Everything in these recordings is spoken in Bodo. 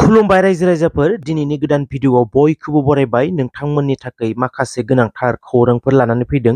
खुलुमबाय रायजो राजाफोर दिनैनि गोदान भिडिअआव बयखौबो बरायबाय नोंथांमोननि थाखाय माखासे गोनांथार खौरांफोर लानानै फैदों।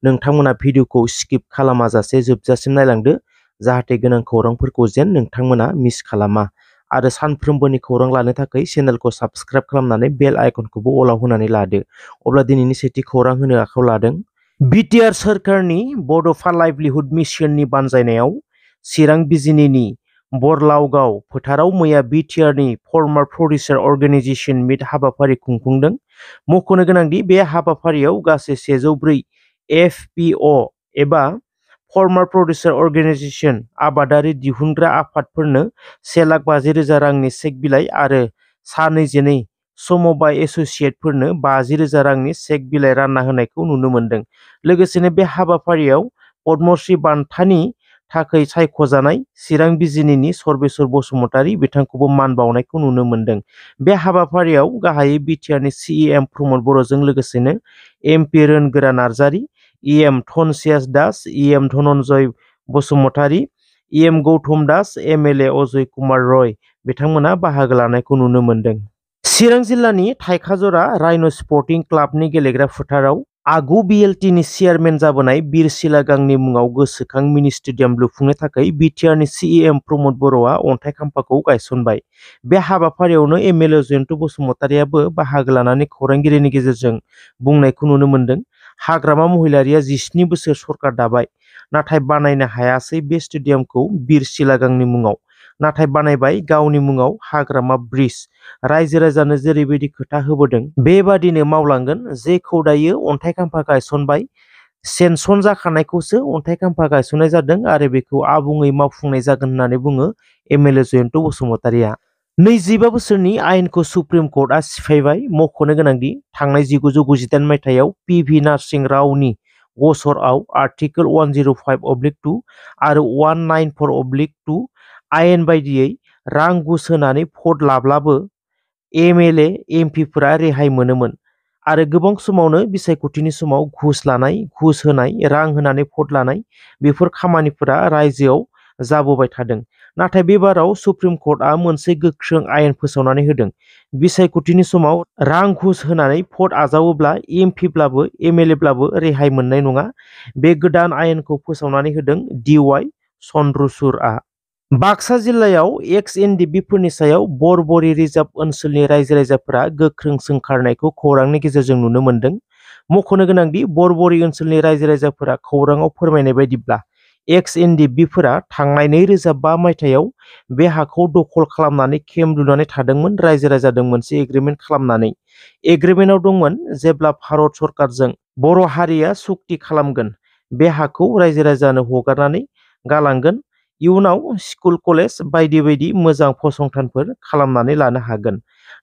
नोंथांमोना भिडिअखौ स्किप खालामाजासे जोबजासिम नायलांदो जाहाथे गोनां खौरांफोरखौ जेन नोंथांमोना मिस खालामा आरो सानफ्रोमबोनि खौरां लानो थाखाय चेनेलखौ साबस्क्राइब खालामनानै बेल आइकनखौबो अलाव होनानै लादो। अब्ला दिनैनि सेथि खौरां होनो आखायाव लादों। बिटिआर सोरखारनि बड'फा लाइभलिहुड मिशननि बानजायनायाव चिरां बिजिनिनि बरलावगाव फोथाराव मैया बिटिआरनि फर्मार प्रडिउसार अर्गेनाइजेशन मिट हाबाफारि खुंफुंदों। मख'नो गोनांदि बे हाबाफारियाव गासै 104 एफपिअ एबा फर्मार प्रडिउसार अर्गेनाइजेशन आबादारि दिहुनग्रा आफादफोरनो 1,50,000 रांनि चेक बिलाइ आरो सा 22 समबाय एसोसिएटफोरनो 50,000 रांनि चेक बिलाइ रानना होनायखौ नुनो मोन्दों। लोगोसेनो बे हाबाफारियाव पद्मश्री बान्थानि थाखाय सायख'जानाय चिरां बिजिनिनि सर्बेश्वर बसुमतारी बिथांखौबो मान बावनायखौ नुनो मोन्दों। बे हाबाफारियाव गाहायै बिटिआरनि सिएम प्रमद बर'जों लोगोसेनो MP Rongora Narzary, EM Dhansiyas Das, EM Dhananjay Basumatary, EM Gautam Das, MLA Ajay Kumar Roy बिथांमोना बाहागो लानायखौ नुनो मोन्दों। चिरां जिल्लानि थाइखाजरा राइन' स्पर्टिं क्लाबनि गेलेग्रा फोथाराव आगु बिएलटिनि चेयारमेन जाबोनाय बिरसिला गांनि मुङाव गोसोखां मिनि स्टेडियाम लुफुंनो थाखाय बिटिआरनि सिएम प्रमद बर'आ अन्थाइ खाम्फाखौ गायसनबाय। बे हाबाफारियावनो एमएलए जयन्त बसुमतारीयाबो बाहागो लानानै खौरांगिरिनि गेजेरजों बुंनायखौ नुनो मोन्दों। हाग्रामा महिलारिया 17 बोसोर सरकार दाबाय, नाथाय बानायनो हायासै बे स्टेडियामखौ बिरसिला गांनि मुङाव, नाथाय बानायबाय गावनि मुङाव हाग्रामा ब्रिज। रायजो राजानो जेरैबायदि खोथा होबोदों बेबादिनो मावलांगोन। जेखौ दायो अन्थाइ खाम्फा गायसनबाय, सेनसन जाखानायखौसो अन्थाइ खाम्फा गायसननाय जादों आरो बेखौ आबुङै मावफुंनाय जागोन होननानै बुङो एमएलए जयन्त बसुमतारीया। 25 बोसोरनि आयेनखौ सुप्रिम कर्टआ सिफायबाय। मख'नो गोनांदि थांनाय 1998 मायथाइयाव पिभि नारसिं रावनि गसरआव आर्टिकेल 105/2 आरो 194/2 आयेन बायदियै रां घुस होनानै भट लाब्लाबो एमएलए एमपिफोरा रेहाय मोनोमोन आरो गोबां समावनो बिसायख'थिनि समाव घुस लानाय, घुस होनाय, रां होनानै भट लानाय बेफोर खामानिफोरा रायजोआव जाबोबाय थादों। नाथाय बेबाराव सुप्रिम कर्टआ मोनसे गोख्रों आयेन फोसावनानै होदों। बिसायख'थिनि समाव रां घुस होनानै भट आजावोब्ला एमपिब्लाबो एमएलएब्लाबो रेहाय मोननाय नङा। बे गोदान आयेनखौ फोसावनानै होदों डिवाइ चन्द्रचूड़आ। बाक्सा जिल्लायाव एक्स एनडिपिफोरनि सायाव बरबरि रिजार्भ ओनसोलनि रायजो राजाफोरा गोख्रों सोंखारनायखौ खौरांनि गेजेरजों नुनो मोन्दों। मख'नो गोनांदि बरबरि ओनसोलनि रायजो राजाफोरा खौराङाव फोरमायनाय बायदिब्ला एक्स एनडिपिफोरा थांनाय 2005 मायथाइयाव बे हाखौ दखल खालामनानै केम्प लुनानै थादोंमोन। रायजो राजाजों मोनसे एग्रिमेन्ट खालामनानै। एग्रिमेन्टआव दंमोन जेब्ला भारत सरकारजों बर' हारिया सुक्ति खालामगोन, बे हाखौ रायजो राजानो हगारनानै गालांगोन। इयुनाव स्कुल कलेज बायदि बायदि मोजां फसंथानफोर खालामनानै लानो हागोन।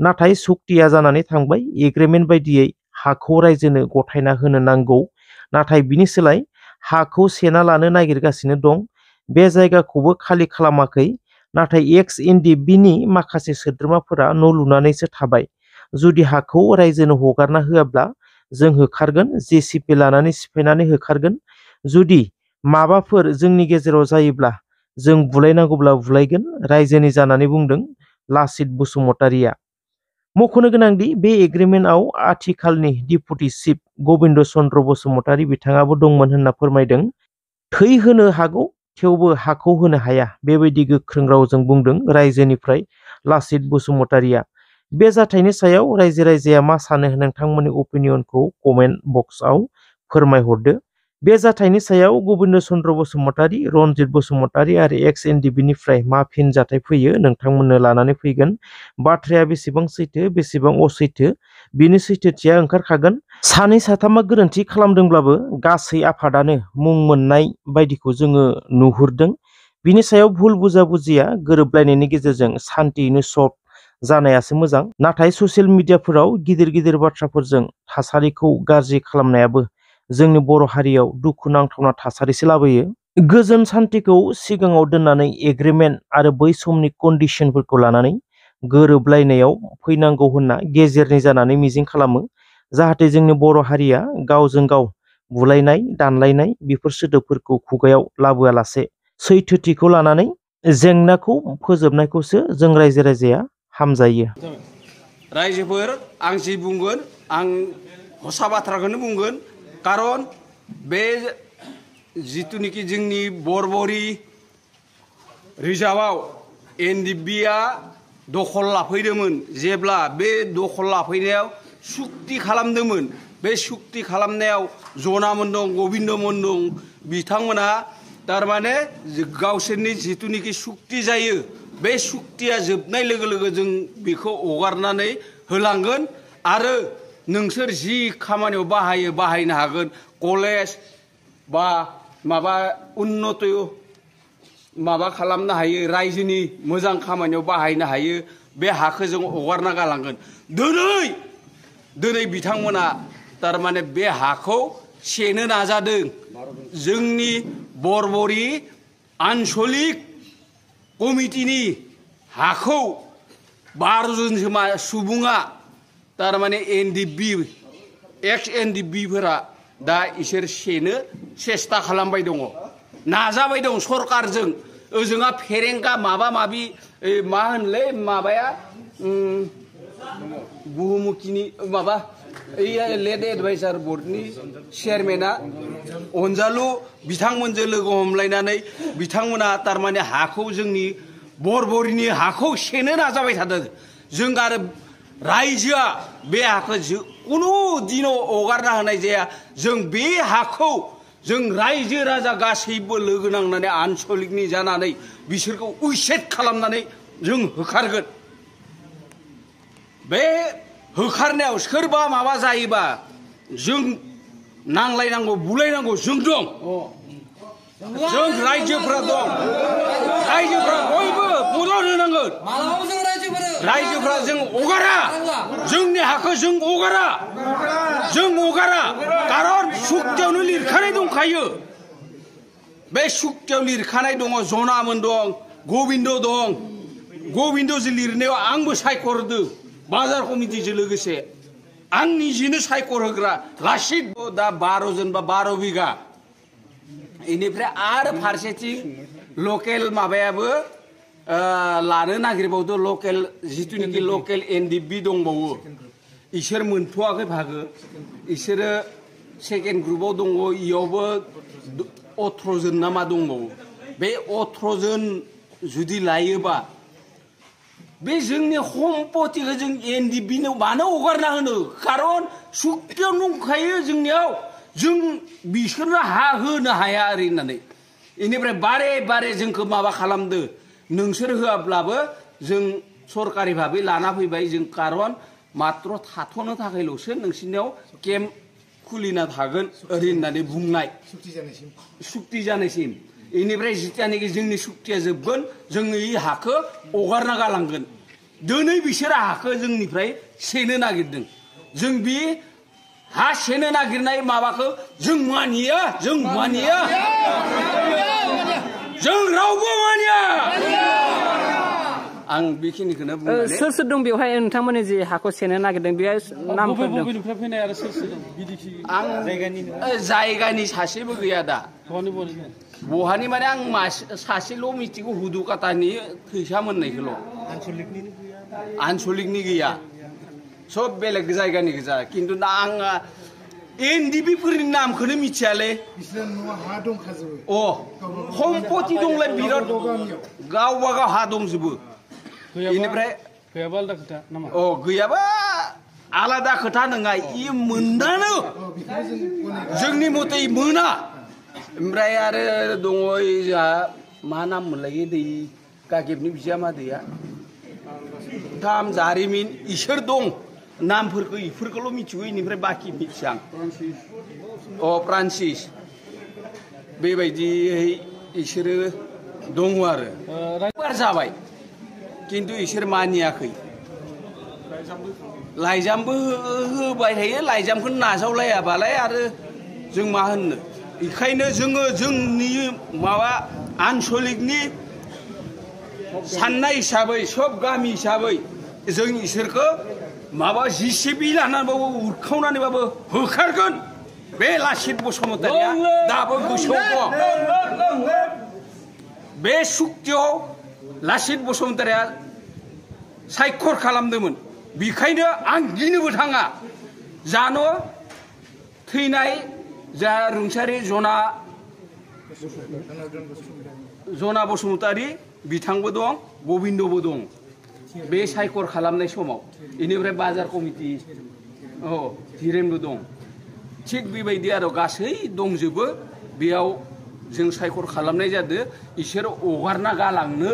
नाथाय सुक्तिया जानानै थांबाय। एग्रिमेन्ट बायदियै हाखौ रायजोनो गथायना होनो नांगौ, नाथाय बिनि सोलाय हाखौ सेना लानो नागिरगासिनो दं। बे जायगाखौबो खालि खालामाखै। नाथाय एक्स एनडिपिनि माखासे सोद्रोमाफोरा न' लुनानैसो थाबाय। जुदि हाखौ रायजोनो हगारना होआब्ला जों होखारगोन, जेसिपि लानानै सिफायनानै होखारगोन। जुदि माबाफोर जोंनि गेजेराव जायोब्ला जों बुलायनांगौब्ला बुलायगोन, रायजोनि जानानै बुंदों लासित बसुमतारीया। मख'नो गोनांदि बे एग्रिमेन्टआव आथिखालनि डिपुटि चिफ गबिन्द चन्द्र बसुमतारी बिथाङाबो दंमोन होनना फोरमायदों। थै होनो हागौ, थेवबो हाखौ होनो हाया, बेबायदि गोख्रों रावजों बुंदों रायजोनिफ्राय लासित बसुमतारीया। बे जाथायनि सायाव रायजो राजाया मा सानो? नोंथांमोननि अपिनियनखौ कमेन्ट बक्सआव फोरमायहरदो। बे जाथायनि सायाव गबिन्द चन्द्र बसुमतारी, रनजित बसुमतारी आरो एक्स एनडिपिनिफ्राय मा फिनजाथाय फैयो नोंथांमोननो लानानै फैगोन। बाथ्राया बेसेबां सैथो बेसेबां असैथो बिनि सैथोथिया ओंखारखागोन। सानै साथामा गोरोन्थि खालामदोंब्लाबो गासै आफादानो मुं मोननाय बायदिखौ जोङो नुहुरदों। बिनि सायाव भुल बुजाबुजिया गोरोबलायनायनि गेजेरजों सान्थियैनो सल्भ जानायासो मोजां। नाथाय ससियेल मिडियाफोराव गिदिर गिदिर बाथ्राफोरजों थासारिखौ गाज्रि खालामनायाबो जोंनि बर' हारियाव दुखुनांथावना थासारिसो लाबोयो। गोजोन सान्थिखौ सिगाङाव दोननानै एग्रिमेन्ट आरो बै समनि कन्डिसनफोरखौ लानानै गोरोबलायनायाव फैनांगौ होनना गेजेरनि जानानै मिजिं खालामो, जाहाथे जोंनि बर' हारिया गावजों गाव बुलायनाय दानलायनाय बेफोर सोदोबफोरखौ खुगायाव लाबोआलासे सैथोथिखौ लानानै जेंनाखौ फोजोबनायखौसो जों रायजो राजाया हामजायो। रायजोफोर आं जि बुंगोन आं हसा बाथ्राखौनो बुंगोन कारन बे जितुनिखि जोंनि बरबरि रिजार्भआव एनडिएफबिआ दखल लाफैदोंमोन जेब्ला बे दखल लाफैनायाव सुक्ति खालामदोंमोन बे सुक्ति खालामनायाव जनामोन दं गबिन्दमोन दं बिथांमोना तारमाने गावसोरनि जितुनिखि सुक्ति जायो बे सुक्तिया जोबनाय लोगो लोगो जों बेखौ हगारनानै होलांगोन आरो नोंसोर जि खामानियाव बाहायनो हागोन कलेज बा माबा उन्नत माबा खालामनो हायो रायजोनि मोजां खामानियाव बाहायनो हायो बे हाखौ जों हगारना गालांगोन दिनै बिथांमोना तारमाने बे हाखौ सेनो नाजादों जोंनि बरबरि आन्चलिक कमिटिनि हाखौ 12 जनसो सुबुङा तारमाने एनडिएफबि एक्स एनडिएफबिफोरा दा इसोर सेनो सेस्था खालामबाय दङ नाजाबाय दं सरकारजों ओजोंहा फेरेंगा माबा माबि मा होनलै माबाया बुहुमुखिनि माबा लेड एडभाइजार बर्डनि चेयारमेना अनजालु बिथांमोनजों लोगो हमलायनानै बिथांमोना तारमाने हाखौ जोंनि बरबरिनि हाखौ सेनो नाजाबाय थादों जों आरो रायजोआ बे हाखौ कुनु दिनाव हगारना होनाय जाया जों बे हाखौ जों रायजो राजा गासैबो लोगो नांनानै आन्चलिकनि जानानै बिसोरखौ उइसेट खालामनानै जों होखारगोन बे होखारनायाव सोरबा माबा जायोबा जों नांलायनांगौ बुलायनांगौ जों दं जों रायजोफ्रा दं रायजोफ्रा बयबो मदद होनांगोन रायजोफ्रा जों हगारा जोंनि हाखौ जों हगारा कारन सुक्तियावनो लिरखानाय दंखायो बे सुक्तियाव लिरखानाय दङ जनामोन दं गबिन्द दं गबिन्दजों लिरनायाव आंबो सायख'हरदों बाजार कमिटिजों लोगोसे आं निजेनो सायख'होग्रा लासित दा 12 जन बा 12 बिघा इनिफ्राय आरो फारसेथिं लकेल माबायाबो लानो नागिरबावदो लकेल जितुनिखि लकेल एनडिएफबि दंबावो इसोर मोनथ'वाखै भागो इसोरो सेकेन्ड ग्रुपआव दङ इयावबो 18 जन ना मा दंबावो बे 18 जन जुदि लायोबा बे जोंनि सम्पतिखौ जों एनडिएफबिनो मानो हगारना होनो कारन सुक्तियाव दंखायो जोंनियाव जों बिसोरनो हा होनो हाया ओरै होननानै इनिफ्राय बारे जोंखौ माबा खालामदो नोंसोर होआब्लाबो जों सरकारि भाबै लाना फैबाय जों कारन मात्र थाथ'नो थाखायल'सो नोंसिनियाव केम्प खुलिना थागोन ओरै होननानै बुंनाय सुक्ति जानायसिम इनिफ्राय जितियानोखि जोंनि सुक्तिया जोबगोन जों इ हाखौ हगारना गालांगोन दिनै बिसोर हाखौ जोंनिफ्राय सेनो नागिरदों जों बे हा सेनो नागिरनाय माबाखौ जों मानिया जों रावबो मानिया आं बेखिनिखौनो बुंनानै सोर दं बेवहाय नोंथांमोननि जे हाखौ सेनो नागिरदों बेहाय नामफोर दं आं जायगानि सासेबो गैया दा बहानि माने आं सासेल' मिथिगौ हुदुकाटानि फैसा मोननायखौल' आन्चलिकनि गैया सब बेलेग जायगानि गोजा खिन्थु दा आंहा एनडिएफबिफोरनि नामखौनो मिथियालै अ सम्पति दंलाय बिराद गावबागाव हा दंजोबो इनिफ्राय गैयाबा आलादा खोथा नङा इ मोनदानो जोंनि मथे मोना ओमफ्राय आरो दङ जोंहा मा नाम मोनलायो दै गागेबनि बिजामा दैया थाम जारिमिन इसोर दं नामफोरखौ इफोरखौल' मिथिगौ इनिफ्राय बाखि मिथिया आं फ्रान्सिस बेबायदियै इसोरो दङ आरो जाबाय खिन्थु इसोर मानियाखै लाइजामबो होबाय थायो लाइजामखौ नाजावलायाबालाय आरो जों मा होननो बेखायनो जोंनि माबा आन्चलिकनि साननाय हिसाबै सब गामि हिसाबै जों इसोरखौ माबा जिसिबि लानानैबाबो उरखावनानैबाबो होखारगोन बे लासित बसुमतारिया दाबो गोसोआव दं बे सुक्तियाव लासित बसुमतारिया सायखर खालामदोंमोन बेखायनो आं गिनोबो थाङा जानो थैनाय जा रुंसारि जना बसुमतारी बिथांबो दं गबिन्दबो दं बे सायखर खालामनाय समाव इनिफ्राय बाजार कमिटि धीरेनबो दं थिग बेबायदि आरो गासै दंजोबो बेयाव जों सायखर खालामनाय जादों इसोर हगारना गालांनो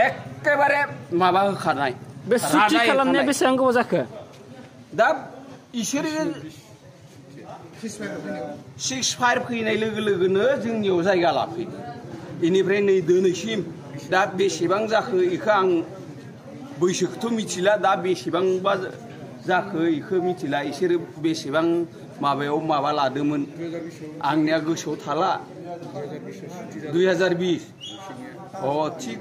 एखेबारे माबा होखानाय बे सुथि खालामनाया बेसेबां गोबाव जाखो दा इसोर 6-5 फैनाय लोगो लोगोनो जोंनियाव जायगा लाफैदों इनिफ्राय नै दिनैसिम दा बेसेबां जाखो इखो आं बैसोखौथ' मिथिला दा बेसेबांबा जाखो इखो मिथिला इसोरो बेसेबां माबायाव माबा लादोंमोन आंनिया गोसोआव थाला 2020 थिग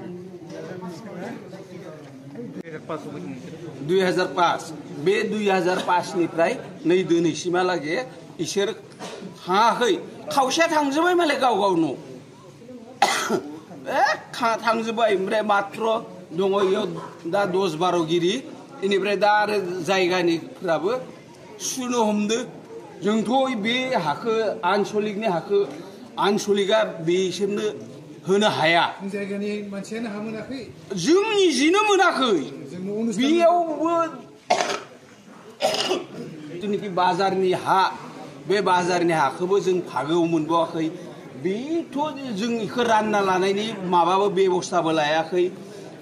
2005 बे 2005 निफ्राय नै दिनैसिमहालागै इसोर थाङाखै खावसेया थांजोब्बाय मालाय गाव गाव न' थांजोब्बाय ओमफ्राय मात्र दङ इयाव दा 10-12 गिरि इनिफ्राय दा आरो जायगानिफ्राबो सुनो हमदो जोंथ' बे हाखो आनसलिकनि हाखो आनसलिकआ बिसोरनो होनो हाया जायगानि मानसियानो हा मोनाखै जों निजेनो मोनाखै बेयावबो जिथुनिखि बाजारनि हा बे बाजारनि हाखौबो जों भागोआव मोनबावाखै बेथ' जों इखौ रानना लानायनि माबाबो बेबस्थाबो लायाखै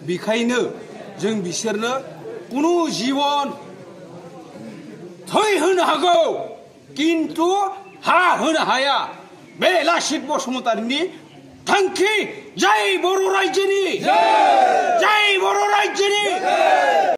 बेखायनो जों बिसोरनो कुनु जीवन थै होनो हागौ किन्तु हा होनो हाया बे लासित बसुमतारीनि थांखि जय बर' रायजोनि जय बर' रायजोनि